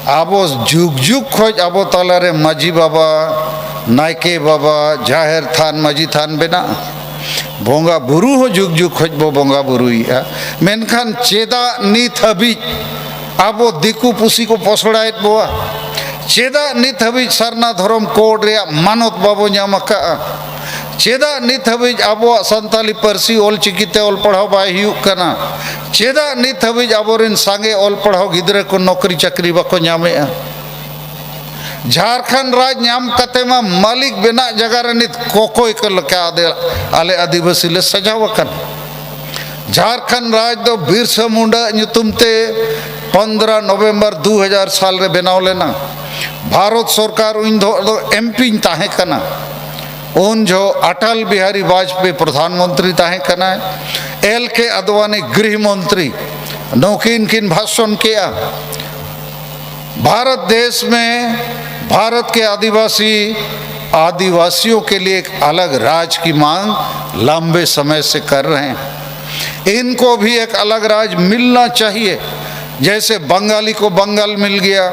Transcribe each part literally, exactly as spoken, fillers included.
ᱟᱵᱚ ᱡᱩᱜᱽ ᱡᱩᱜᱽ ᱠᱷᱚᱡ ᱟᱵᱚ ᱛᱟᱞᱟᱨᱮ ᱢᱟᱹᱡᱷᱤ ᱵᱟᱵᱟ, ᱱᱟᱭᱠᱮ ᱵᱟᱵᱟ, ᱡᱟᱦᱮᱨ ᱛᱷᱟᱱ, ᱢᱟᱹᱡᱷᱤ ᱛᱷᱟᱱ ᱵᱮᱱᱟᱜᱼᱟ᱾ ᱵᱚᱸᱜᱟ ᱵᱩᱨᱩ ᱦᱚᱸ ᱡᱩᱜᱽ ᱡᱩᱜᱽ ᱠᱷᱚᱡ ᱵᱚ ᱵᱚᱸᱜᱟ ᱵᱩᱨᱩᱭᱮᱫᱼᱟ᱾ ᱢᱮᱱᱠᱷᱟᱱ ᱪᱮᱫᱟᱜ ᱱᱤᱛ ᱦᱟᱹᱵᱤᱡ ᱟᱵᱚ ᱫᱤᱠᱩ ᱯᱩᱥᱤ ᱠᱚ ᱯᱚᱥᱲᱟᱭᱮᱫ ᱵᱚᱣᱟ? ᱪᱮᱫᱟᱜ ᱱᱤᱛ ᱦᱟᱹᱵᱤᱡ ᱥᱟᱨᱱᱟ ᱫᱷᱚᱨᱚᱢ ᱠᱳᱰ ᱨᱮᱭᱟᱜ ᱢᱟᱱᱚᱛ ᱵᱟᱵᱚ ᱧᱟᱢ ᱟᱠᱟᱫᱼᱟ? ᱪᱮᱫᱟᱜ ᱱᱤᱛ ᱦᱟᱹᱵᱤᱡ ᱟᱵᱚᱣᱟᱜ ᱥᱟᱱᱛᱟᱞᱤ ᱯᱟᱹᱨᱥᱤ ᱚᱞᱪᱤᱠᱤ ᱛᱮ ᱚᱞ ᱯᱟᱲᱦᱟᱣ ᱵᱟᱭ ᱦᱩᱭᱩᱜ ᱠᱟᱱᱟ? ᱪᱮᱫᱟᱜ ᱱᱤᱛ ᱦᱟᱹᱵᱤᱡ ᱟᱵᱚᱨᱮᱱ ᱥᱟᱸᱜᱮ ᱚᱞ ᱯᱟᱲᱦᱟᱣ ᱜᱤᱫᱽᱨᱟᱹ ᱠᱚ ᱱᱚᱠᱨᱤ ᱪᱟᱹᱠᱨᱤ ᱵᱟᱠᱚ ᱧᱟᱢᱮᱫᱼᱟ? ᱡᱷᱟᱨᱠᱷᱚᱸᱰ ᱨᱟᱡᱽ ᱧᱟᱢ ᱠᱟᱛᱮ ᱢᱟ ᱢᱟᱹᱞᱤᱠ ᱵᱮᱱᱟᱜ ᱡᱟᱭᱜᱟ ᱨᱮ ᱱᱤᱛ ᱠᱚᱠᱚᱭ ᱠᱚ ᱞᱮᱠᱟ ᱟᱫᱮ-, ᱟᱞᱮ ᱟᱹᱫᱤᱵᱟᱹᱥᱤ ᱞᱮ ᱥᱟᱡᱟᱣ ᱟᱠᱟᱱᱟ᱾ ᱡᱷᱟᱨᱠᱷᱚᱸᱰ ᱨᱟᱡᱽ ᱫᱚ ᱵᱤᱨᱥᱟ ᱢᱩᱱᱰᱟ ᱧᱩᱛᱩᱢ ᱛᱮ ᱯᱚᱱᱫᱽᱨᱟ ᱱᱚᱵᱷᱮᱢᱵᱚᱨ ᱫᱩ ᱦᱟᱡᱟᱨ ᱥᱟᱞ ᱨᱮ ᱵᱮᱱᱟᱣ ᱞᱮᱱᱟ᱾ ᱵᱷᱟᱨᱚᱛ ᱥᱚᱨᱠᱟᱨ ᱩᱱ ᱫᱚ, ᱫᱚ ᱮᱢ ᱯᱤᱧ ᱛᱟᱦᱮᱸ ᱠᱟᱱᱟ᱾ ᱩᱱ ᱡᱚᱦᱚᱜ ᱟᱴᱚᱞ ᱵᱤᱦᱟᱨᱤ ᱵᱟᱡᱽᱯᱮᱭᱤ ᱯᱨᱚᱫᱷᱟᱱ ᱢᱚᱱᱛᱨᱤ ᱛᱟᱦᱮᱸ ᱠᱟᱱᱟᱭ, ᱮᱞ ᱠᱮ ᱟᱫᱣᱟᱱᱤ ᱜᱨᱤᱦ ᱢᱚᱱᱛᱨᱤ, ᱱᱩᱠᱤᱱ ᱠᱤᱱ ᱵᱷᱟᱥᱚᱱ ᱠᱮᱜᱼᱟ᱾ भारत देश में भारत के आदिवासी आदिवासियों के लिए एक अलग राज की मांग लंबे समय से कर रहे हैं। इनको भी एक अलग राज मिलना चाहिए। जैसे बंगाली को बंगाल मिल गया,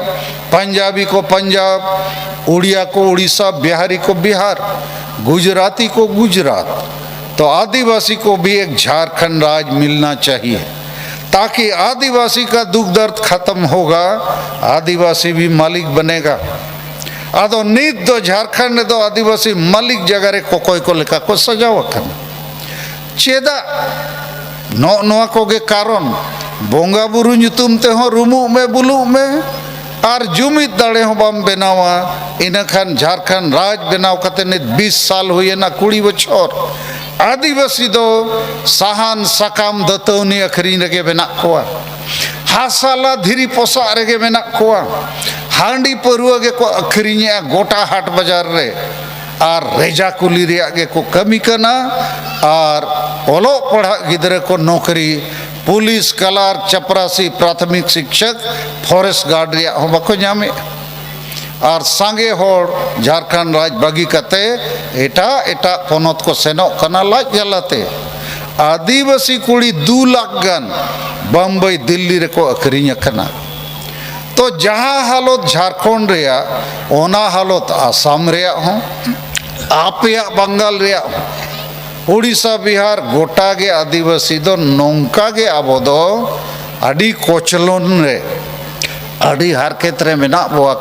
पंजाबी को पंजाब, उड़िया को उड़ीसा, बिहारी को बिहार, गुजराती को गुजरात, तो आदिवासी को भी एक झारखंड राज मिलना चाहिए, ताकि आदिवासी का दुख दर्द खत्म होगा, आदिवासी भी मालिक बनेगा। ᱟᱫᱚ ᱱᱤᱛ ᱫᱚ ᱡᱷᱟᱨᱠᱷᱚᱸᱰ ᱨᱮᱫᱚ ᱟᱹᱫᱤᱵᱟᱹᱥᱤ ᱢᱟᱹᱞᱤᱠ ᱡᱟᱭᱜᱟ ᱨᱮ ᱠᱚᱠᱚᱭ ᱠᱚ ᱞᱮᱠᱟ ᱠᱚ ᱥᱟᱡᱟᱣ ᱟᱠᱟᱱᱟ᱾ ᱪᱮᱫᱟᱜ? ᱱᱚᱜᱼᱚ ᱱᱚᱣᱟ ᱠᱚᱜᱮ ᱠᱟᱨᱚᱱ᱾ ᱵᱚᱸᱜᱟ ᱵᱩᱨᱩ ᱧᱩᱛᱩᱢ ᱛᱮᱦᱚᱸ ᱨᱩᱢᱩᱜ ᱢᱮ, ᱵᱩᱞᱩᱜ ᱢᱮ, ᱟᱨ ᱡᱩᱢᱤᱫ ᱫᱟᱲᱮ ᱦᱚᱸ ᱵᱟᱢ ᱵᱮᱱᱟᱣᱟ᱾ ᱤᱱᱟᱹ ᱠᱷᱟᱱ ᱡᱷᱟᱨᱠᱷᱚᱸᱰ ᱨᱟᱡᱽ ᱵᱮᱱᱟᱣ ᱠᱟᱛᱮ ᱱᱤᱛ ᱵᱤᱥ ᱥᱟᱞ ᱦᱩᱭᱮᱱᱟ, ᱠᱩᱲᱤ ᱵᱚᱪᱷᱚᱨ᱾ ᱟᱹᱫᱤᱵᱟᱹᱥᱤ ᱫᱚ ᱥᱟᱦᱟᱱ, ᱥᱟᱠᱟᱢ, ᱫᱟᱹᱛᱟᱹᱣᱱᱤ ᱟᱹᱠᱷᱨᱤᱧ ᱨᱮᱜᱮ ᱢᱮᱱᱟᱜ ᱠᱚᱣᱟ᱾ ᱦᱟᱥᱟ ᱞᱟ ᱫᱷᱤᱨᱤ ᱯᱚᱥᱟᱜ ᱨᱮᱜᱮ ᱢᱮᱱᱟᱜ ᱠᱚᱣᱟ᱾ ᱦᱟᱺᱰᱤ ᱯᱟᱹᱨᱣᱟᱹ ᱜᱮᱠᱚ ᱟᱹᱠᱷᱨᱤᱧᱮᱜᱼᱟ ᱜᱚᱴᱟ ᱦᱟᱴ ᱵᱟᱡᱟᱨ ᱨᱮ᱾ ᱟᱨ ᱨᱮᱡᱟ ᱠᱩᱞᱤ ᱨᱮᱭᱟᱜ ᱜᱮᱠᱚ ᱠᱟᱹᱢᱤ ᱠᱟᱱᱟ᱾ ᱟᱨ ᱚᱞᱚᱜ ᱯᱟᱲᱦᱟᱜ ᱜᱤᱫᱽᱨᱟᱹ ᱠᱚ ᱱᱚᱠᱨᱤ, ᱯᱩᱞᱤᱥ, ᱠᱟᱞᱟᱨᱠ, ᱪᱟᱯᱨᱟᱥᱤ, ᱯᱨᱟᱛᱷᱚᱢᱤᱠ ᱥᱤᱠᱪᱷᱚᱠ, ᱯᱷᱚᱨᱮᱥᱴ ᱜᱟᱨᱰ ᱨᱮᱭᱟᱜ ᱦᱚᱸ ᱵᱟᱠᱚ ᱧᱟᱢᱮᱜᱼᱟ᱾ ᱟᱨ ᱥᱟᱸᱜᱮ ᱦᱚᱲ ᱡᱷᱟᱨᱠᱷᱚᱸᱰ ᱨᱟᱡᱽ ᱵᱟᱹᱜᱤ ᱠᱟᱛᱮ ᱮᱴᱟᱜ ᱮᱴᱟᱜ ᱯᱚᱱᱚᱛ ᱠᱚ ᱥᱮᱱᱚᱜ ᱠᱟᱱᱟ ᱞᱟᱡ ᱡᱟᱞᱟᱛᱮ᱾ ᱟᱹᱫᱤᱵᱟᱹᱥᱤ ᱠᱩᱲᱤ ᱫᱩ ᱞᱟᱠᱷ ᱜᱟᱱ ᱵᱚᱢᱵᱟᱭ, ᱫᱤᱞᱞᱤ ᱨᱮᱠᱚ ᱟᱹᱠᱷᱨᱤᱧ ᱟᱠᱟᱱᱟ᱾ ᱛᱚ ᱡᱟᱦᱟᱸ ᱦᱟᱞᱚᱛ ᱡᱷᱟᱲᱠᱷᱚᱸᱰ ᱨᱮᱭᱟᱜ, ᱚᱱᱟ ᱦᱟᱞᱚᱛ ᱟᱥᱟᱢ ᱨᱮᱭᱟᱜ ᱦᱚᱸ, ᱟᱯᱮᱭᱟᱜ ᱵᱟᱝᱜᱟᱞ ᱨᱮᱭᱟᱜ ᱦᱚᱸ, ᱩᱲᱤᱥᱥᱟ, ᱵᱤᱦᱟᱨ, ᱜᱚᱴᱟ ᱜᱮ ᱟᱹᱫᱤᱵᱟᱹᱥᱤ ᱫᱚ ᱱᱚᱝᱠᱟ ᱜᱮ ᱟᱵᱚ ᱫᱚ ᱟᱹᱰᱤ ᱠᱚᱪᱞᱚᱱ ᱨᱮ, ᱟᱹᱰᱤ ᱦᱟᱨᱠᱮᱛ ᱨᱮ ᱢᱮᱱᱟᱜ ᱵᱚᱣᱟ᱾